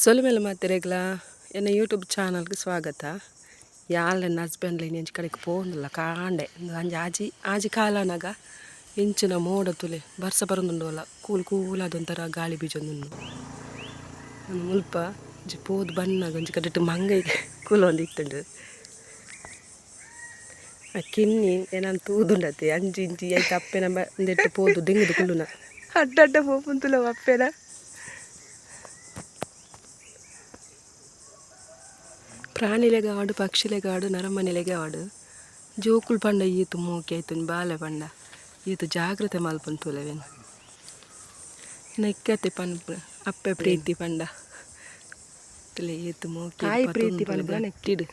ಸೊಲ್ಮೆಲು ಮಾತೆರೆಗ್ಲ ಎನ್ನ ಯೂಟ್ಯೂಬ್ ಚಾನಲ್ಗೆ ಸ್ವಾಗತ. ಯಾಲ್ ಎನ್ನ ಹಸ್ಬೆಂಡ್ ಇಂಚ ಕಡೆಗೆ ಪೋಂದಿಲ್ಲ ಕಾಂಡೆ ಅಂಜಿ ಆಜಿ ಆಜಿ ಕಾಲನಾಗ ಇಂಚಿನ ಮೋಡ ತುಲೆ ಬರ್ಸ ಬರೊಂದುಂಡು ಕೂಲ್ ಕೂಲ್ ಅದೊಂಥರ ಗಾಳಿ ಬೀಜೊಂದುಂಡು. ಮುಲ್ಪ ಒಂಜಿ ಪೋದು ಬನ್ನಾಗ ಒಂಜಿ ಕಡೆಟ್ ಮಂಗೈ ಕುಲೊಂದಿತ್ತುಂಡು. ಆ ಕಿನ್ನಿ ಎನನ್ ತೂದುಂಡತೆ ಅಂಜಿ ಇಂಚಿ ಐತ ಅಪ್ಪೆನ ಉಂದೆಟ್ ಪೋದು ದೆಂಗುದು ಕುಲ್ಲುನ ಅಡ್ಡ ಅಡ್ಡ ಪೋಪುಂತುಲ ಅಪ್ಪೆನ. ಪ್ರಾಣಿಲೆಗ್ ಆವಡ್ ಪಕ್ಷಿಲೆಗ್ ಆವಡ್ ನರಮನಿಲೆಗ್ ಆವಡ್ ಜೋಕುಲು ಪಂಡ ಈತ್ ಮೋಕೆ ಐತುಂಡು ಬಾಲೆ ಪಂಡ ಈತ್ ಜಾಗ್ರತೆ ಮಲ್ಪುನು ತೂಲೆವೆನ್ ನೆಕ್ಕತೆ ಪನ್ಪುನ ಅಪ್ಪೆ ಪ್ರೀತಿ ಪಂಡ ತೂಲೆ ಈತ್ ಮೋಕೆ ತಾಯಿ ಪ್ರೀತಿ ಪನ್ಪುನ ಗಟ್ಟಿಡ್.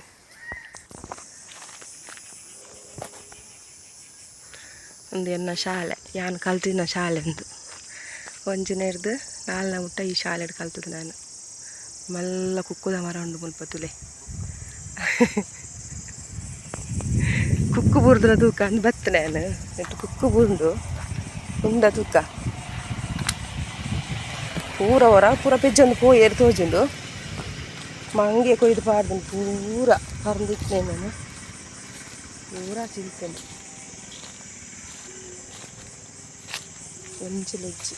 ಉಂದು ಎನ್ನ ಶಾಲೆ, ಯಾನ್ ಕಲ್ತಿನ ಶಾಲೆ ಉಂದು. ಒಂಜಿನೆರ್ದ್ ನಾಲ್ನ ಮುಟ್ಟ ಈ ಶಾಲೆಡ್ ಕಲ್ತುದು ನಾನು. ಮಲ್ಲ ಕುಕ್ಕುದ ಮರ ಉಂಡು ಮುಲ್ಪ ತೂಲೆ. ಕುಕ್ಕು ಬೂರ್ದುನ ತೂಕ ಅಂದ್ ಬತ್ತನೆ ಯಾನ್ ನೆಟ್ ಕುಕ್ಕು ಬೂರ್ದು ಉಂಡ ತೂಕ ಪೂರ ಒರ ಪೂರ ಪೆಜ್ಜೊಂದು ಪೋಯೆರ್ ತೋಜುಂಡು. ಮಂಗೆ ಕೊಯ್ದು ಪಾಡ್ದುಂಡು ಪೂರ ಪರ್ಂದಿತ್ತನೆ ನಾನು ಪೂರ ಚಿಂತನೆ ಒಂಜಿ ಲೆಜ್ಜಿ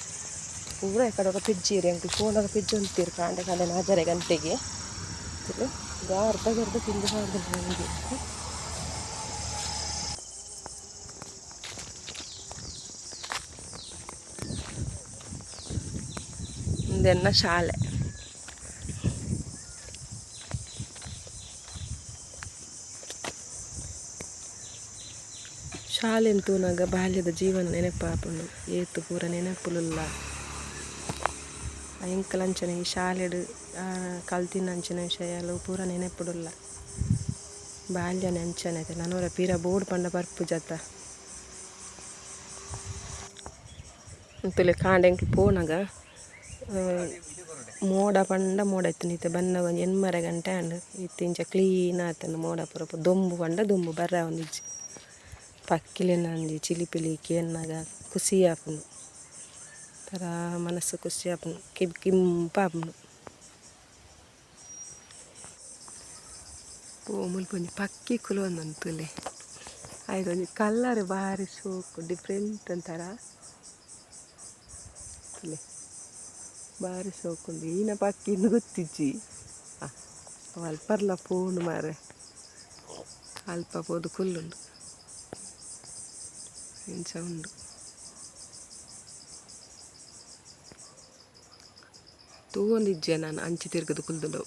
ಪೂರ ಕಡಕ ಪೆಜ್ಜಿಯೆರ್ ಎಂಕ್ ಪೋನಗ ಪೆಜ್ಜೊಂತೀರು ಕಾಂಡೆ ಕಾಂಡೆ ನಾಜರೆ ಗಂಟೆಗೆ ಅರ್ಧ ಅರ್ಧ ತಿಂದು ಪಾಡ್ದುಂಡು ಮಂಗೆ. ಉಂದೆನ್ನ ಶಾಲೆ. ಶಾಲೆನ್ ತೂನಗ ಬಾಲ್ಯದ ಜೀವನ ನೆನಪಾಪುಂಡು ಏತ್ ಪೂರ ನೆನಪುಲುಲ್ಲ. ಎಂಕಲ ಅಂಚನೆ ಈ ಶಾಲೆಡ್ ಕಲ್ತಿನಂಚಿನ ವಿಷಯಲು ಪೂರ ನೆನಪುಡುಲ್ಲ. ಬಾಲ್ಯನೆ ಅಂಚನೆ ನನೊರ ಪಿರ ಬೋಡು ಪಂಡ ಬರ್ಪುಜತ. ತೂಲೆ ಕಾಂಡೆ ಎಂಕುಲು ಪೋನಗ ಮೋಡ ಪಂಡ ಮೋಡ ಇತ್ತಿನ ಇತ್ತೆ ಬನ್ನಗ ಒಂಜಿ ಎಣ್ಮರೆ ಗಂಟೆ ಆಂಡ್. ಇತ್ತೆ ಇಂಚ ಕ್ಲೀನ್ ಆತುಂಡು ಮೋಡ ಪೂರ ದೊಂಬು ಪಂಡ ದೊಂಬು ಬರ್ರೆ ಆವೊಂದಿಜ್ಜಿ. ಪಕ್ಕಿಲೆನ ಒಂಜಿ ಚಿಲಿಪಿಲಿ ಕೇನ್ನಗ ಖುಷಿ ಆಪುಂಡು, ಒಂಥರ ಮನಸ್ಸು ಖುಷಿ ಆಪುಂಡು, ಕೆಬಿ ಕೆಂಪಾಪುಂಡು. ಓ ಮುಲ್ಪ ಒಂಜಿ ಪಕ್ಕಿ ಕುಲೊಂದುಂಡು ತೂಲೆ. ಐತ ಒಂಜಿ ಕಲರ್ ಬಾರಿ ಶೋಕು ಡಿಫ್ರೆಂಟ್ ಒಂಥರ ತೂಲೆ ಬಾರಿ ಶೋಕುಂಡು. ಈನ ಪಕ್ಕಿ ಇಂದ್ ಗೊತ್ತಿಜ್ಜಿ. ಅವ್ ಅಲ್ಪರ್ಲ ಪೋಂಡು ಮಾರ್ರೆ ಅಲ್ಪ ಪೋದು ಕುಲ್ಲುಂಡು ಇಂಚ ಉಂಡು. ತೂವೊಂದಿಜ್ಜೆ ನಾನು ಅಂಚಿ ತಿರ್ಗುದು ಕುಲ್ದುಂಡು.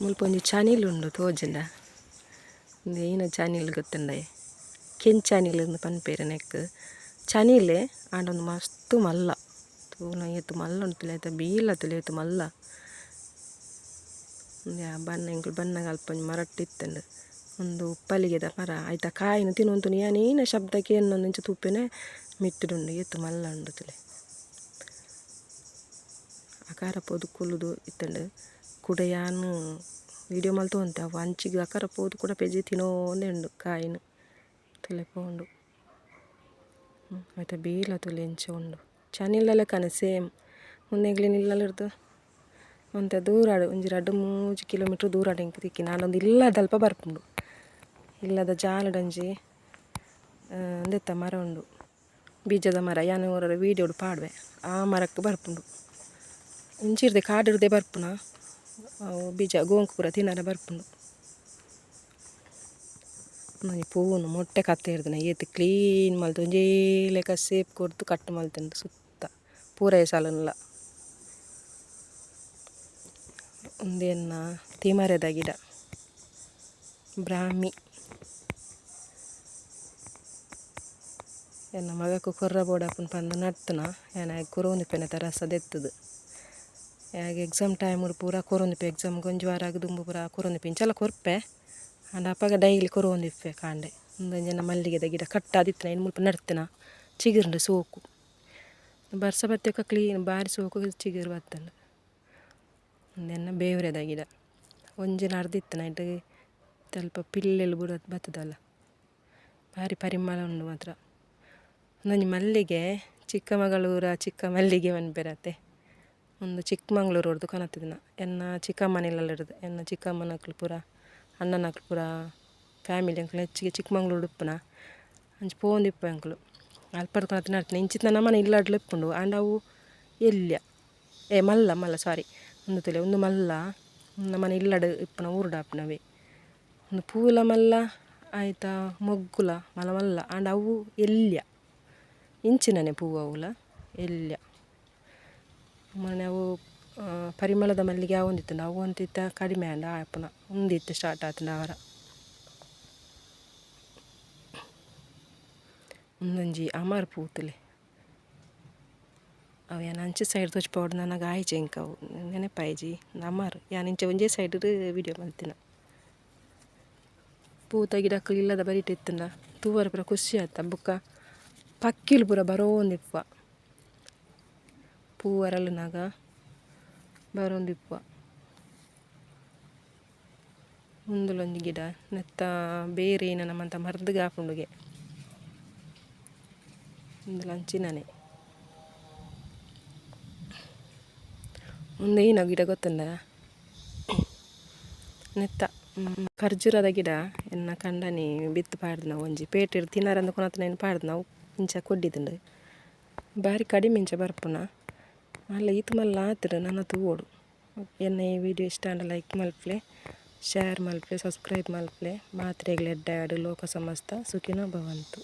ಮುಲ್ಪ ಒಂಜಿ ಚನಿಲ್ ಉಂಡು ತೋಜುಂಡ. ಉಂದು ಏನ ಚನಿಲ್ ಗೊತ್ತುಂಡಯೆ ಕೆಂಚನಿಲ್ ಇಂದ್ ಪನ್ಪೆರ್ ನೆಕ್ಕ್. ಚನಿಲೆ ಆಂಡ ಉಂದು ಮಸ್ತ್ ಮಲ್ಲ ತೂನ ಏತ್ ಮಲ್ಲ ಉಂಡು ತೂಲೆ ಐತ ಬೀಲ ತೂಲೆ ಏತ್ ಮಲ್ಲ. ಉಂದು ಬಣ್ಣ ಎಂಕುಲು ಬನ್ನಗ ಅಲ್ಪ ಒಂಜಿ ಮರಟ್ ಇತ್ತುಂಡು. ಉಂದು ಉಪ್ಪಲಿಗೆದ ಮರ ಐತ ಕಾಯಿನ್ ತಿನೊಂತುಂಡು ಯಾನ್ ಏನ ಶಬ್ದ ಕೇನೊಂದು ಇಂಚ ತೂಪೆನೆ ಮಿತ್ತುಡುಂಡು ಏತ್ ಮಲ್ಲ ಉಂಡು ತೂಲೆ. ಆಕಾರ ಪೋದು ಕುಲ್ಲುದು ಇತ್ತುಂಡು. ಕುಡ ಯಾನ್ ವೀಡಿಯೋ ಮಲ್ತೊಂತೆ ಅವು ಅಂಚಿಗ್ ಆಕಾರ ಪೋದು ಕುಡ ಪೆಜಿ ತಿನೋಂದೆ ಉಂಡು ಕಾಯಿನ್ ತೂಲೆ ಪೋಂಡು. ಐತ ಬೀಲ ತೂಲೆ ಎಂಚ ಉಂಡು ಚನಿಲ ಲೆಕ್ಕನೆ ಸೇಮ್. ಉಂದು ಎಂಕ್ಲೆನ ಇಲ್ಲಲ್ ಒಂತೆ ದೂರಡ್ ಒಂಜಿ ರಡ್ಡ್ ಮೂಜಿ ಕಿಲೋಮೀಟರ್ ದೂರಡ್ ಎಂಕ್ ತಿಕ್ಕಿನ. ಆಂಡ ಉಂದು ಇಲ್ಲದಲ್ಪ ಬರ್ಪುಂಡು. ಇಲ್ಲದ ಜಾಲಡೊಂಜಿ ಉಂದೆತ್ತ ಮರ ಉಂಡು, ಬೀಜದ ಮರ. ಯಾನ್ ಒರ ವೀಡಿಯೋಡ್ ಪಾಡುವೆ ಆ ಮರಕ್ ಬರ್ಪುಂಡು. ಇಂಚಿರ್ದೆ ಕಾಡಿರ್ದೆ ಬರ್ಪುನ ಅವು ಬೀಜ ಗೋಂಕು ಪೂರ ತಿನರೆ ಬರ್ಪುಂಡು. ಒಂಜಿ ಪೂನು ಮೊಟ್ಟೆ ಕತ್ತೆರ್ದಿನ ಏತ್ ಕ್ಲೀನ್ ಮಲ್ತ್ ಒಂಜೇ ಲೆಕ ಸೇಪ್ ಕೊರ್ದು ಕಟ್ ಮಲ್ತುಂಡು ಸುತ್ತ ಪೂರ ಸಾಲನ್ಲ. ಉಂದೆನ್ನ ತಿಮರೆದ ಗಿಡ ಬ್ರಾಹ್ಮಿ. ಎನ್ನ ಮಗಕ್ ಕೊರ್ರ ಬೋಡಾಪುಂಡು ಪಂದ್ ನಡ್ತುನ ಯಾನ್ ಆಯಗ್ ಕೊರೊಂದಿಪ್ಪೆನೆ ರಸ ದೆತ್ತುದು. ಆಯಗ್ ಎಕ್ಸಾಮ್ ಟೈಮ್ ಪೂರ ಕೊರೊಂದಿಪ್ಪೆ. ಎಕ್ಸಾಮ್ ಒಂಜಿ ವಾರ ದುಂಬು ಪೂರ ಕೊರೊಂದಿಪ್ಪೆ. ಇಂಚಲ ಕೊರ್ಪೆ ಆಂಡ ಅಪಗ ಡೈಲಿ ಕೊರೊಂದಿಪ್ಪೆ ಕಾಂಡೆ. ಉಂದೊಂಜಿ ಮಲ್ಲಿಗೆದ ಗಿಡ ಕಟ್ಟಾದಿತ್ತಿನ ಐನ್ ಮುಲ್ಪ ನಡ್ತಿನ ಚಿಗುರುಂಡು ಸೋಕು. ಬರ್ಸ ಬತ್ತಿಬೊಕ ಕ್ಲೀನ್ ಬಾರಿ ಸೋಕು ಚಿಗುರು ಬತ್ತುಂಡು. ಉಂದೆನ್ನ ಬೇವುರೆದ ಗಿಡ ಒಂಜಿ ನಡ್ದಿತ್ತಿನ ಐಟ್ ಅಲ್ಪ ಪಿಲ್ಲೆಲು ಪೂರ ಬತ್ತುದಲ್ಲ. ಬಾರಿ ಪರಿಮಳ ಉಂಡು ಮಾತ್ರ. ಉಂದೊಂಜಿ ಮಲ್ಲಿಗೆ, ಚಿಕ್ಕಮಗಳೂರ ಚಿಕ್ಕ ಮಲ್ಲಿಗೆ ಪನ್ಪೆರತೆ. ಉಂದು ಚಿಕ್ಕಮಗಳೂರುರ್ದು ಕನತಿದಿನ ಎನ್ನ ಚಿಕ್ಕಮ್ಮನ ಇಲ್ಲಲ್ ಎನ್ನ ಚಿಕ್ಕಮ್ಮನಕ್ಲು ಪೂರ ಅಣ್ಣನಕ್ಲು ಪೂರ ಫ್ಯಾಮಿಲಿ ಎಂಕುಲು ಹೆಚ್ಚಿಗೆ ಚಿಕ್ಕಮಗಳೂರು ಉಪ್ಪುನ ಅಂಚ ಪೋವೊಂದಿಪ್ಪ ಎಂಕುಲು. ಅಲ್ಪರ್ದ್ ಕನತಿನ ಇಂಚಿತ್ನ ನಮನ ಇಲ್ಲಡ್ಲ ಇಪ್ಪುಂಡು ಆಂಡ ಅವು ಎಲ್ಯ ಏ ಮಲ್ಲ ಮಲ್ಲ ಸಾರಿ ಉಂದು ತೂಲೆ ಉಂದು ಮಲ್ಲ ನಮನ ಇಲ್ಲಡ್ ಇಪ್ಪುನ ಊರುಡು ಆಪುನವೇ. ಉಂದು ಪೂಲ ಮಲ್ಲ ಆಯಿತ ಮೊಗ್ಗುಲ ಮಲ್ಲ ಮಲ್ಲ ಆಂಡ ಅವು ಎಲ್ಯ ಇಂಚಿನನೆ ಪೂ ಅವುಲ ಎಲ್ಯ. ಮೊನ್ನೆ ಅವು ಪರಿಮಳದ ಮಲ್ಲಿಗೆ ಆವೊಂದಿತ್ತ್ಂಡ್ ಅವು ಒಂತೆ ಇತ್ತೆ ಕಡಿಮೆ ಆಂಡ ಆಪುನ ಉಂದು ಇತ್ತೆ ಸ್ಟಾರ್ಟ್ ಆತ್ಂಡ್ ಆವರ. ಉಂದೊಂಜಿ ಅಮರ್ ಪೂ ತೂಲೆ. ಅವು ಯಾನ್ ಅಂಚಿ ಸೈಡ್ ತೋಜಿಪಾವೊಡು ನನಗ್ ಆಯಿಜಿ ಎಂಕ್ ಅವು ನೆನಪಾಯಿಜಿ. ಅಮರ್ ಯಾನ್ ಇಂಚ ಒಂಜೇ ಸೈಡ್ ವಿಡಿಯೋ ಮಲ್ತಿನ. ಪೂತ ಗಿಡಕ್ಕುಲು ಇಲ್ಲದ ಬರಿಟ್ ಇತ್ತ್ಂಡ ತೂವರೆ ಪೂರ ಖುಷಿ ಆತ ಬೊಕ್ಕ ಪಕ್ಕಿಲು ಪೂರ ಬರೋಂದಿಪ್ಪ ಪೂ ಅರಳುನಗ ಬರೋಂದಿಪ್ಪ. ಉಂದುಲೊಂಜಿ ಗಿಡ ನೆತ್ತ ಬೇರ್ ಏನ ಮಾತ ಮರ್ದ್ಗ್ ಆಪುಂಡುಗೆ. ಉಂದುಲ ಅಂಚಿನನೆ. ಉಂದು ಏನ ಗಿಡ ಗೊತ್ತುಂಡ ನೆತ್ತ ಖರ್ಜೂರದ ಗಿಡ ಎನ್ನ ಕಂಡನಿ ಬಿತ್ತ್ ಪಾಡ್ದನ ಒಂಜಿ ಪೇಟೆಡ್ ತಿನರೆ ಕೊನತಿನ ಪಾಡ್ದನ ಅವು ಇಂಚ ಕೊಡ್ಡಿದ್ಂಡ್ ಬಾರಿ ಕಡಿಮೆ ಇಂಚ ಬರ್ಪುನ ಮಲ್ಲ ಈತ್ ಮಲ್ಲ ಆತ್ಂಡ್ ನನ ತೂವೊಡು. ಎನ್ನ ಈ ವಿಡಿಯೋ ಇಷ್ಟ ಆಂಡ ಲೈಕ್ ಮಲ್ಪುಲೆ, ಶೇರ್ ಮಲ್ಪುಲೆ, ಸಬ್ಸ್ಕ್ರೈಬ್ ಮಲ್ಪುಲೆ. ಮಾತ್ರೆಗ್ಲ ಎಡ್ಡೆ ಆವಡ್. ಲೋಕ ಸಮಸ್ತ ಸುಖಿನೋ ಭವಂತು.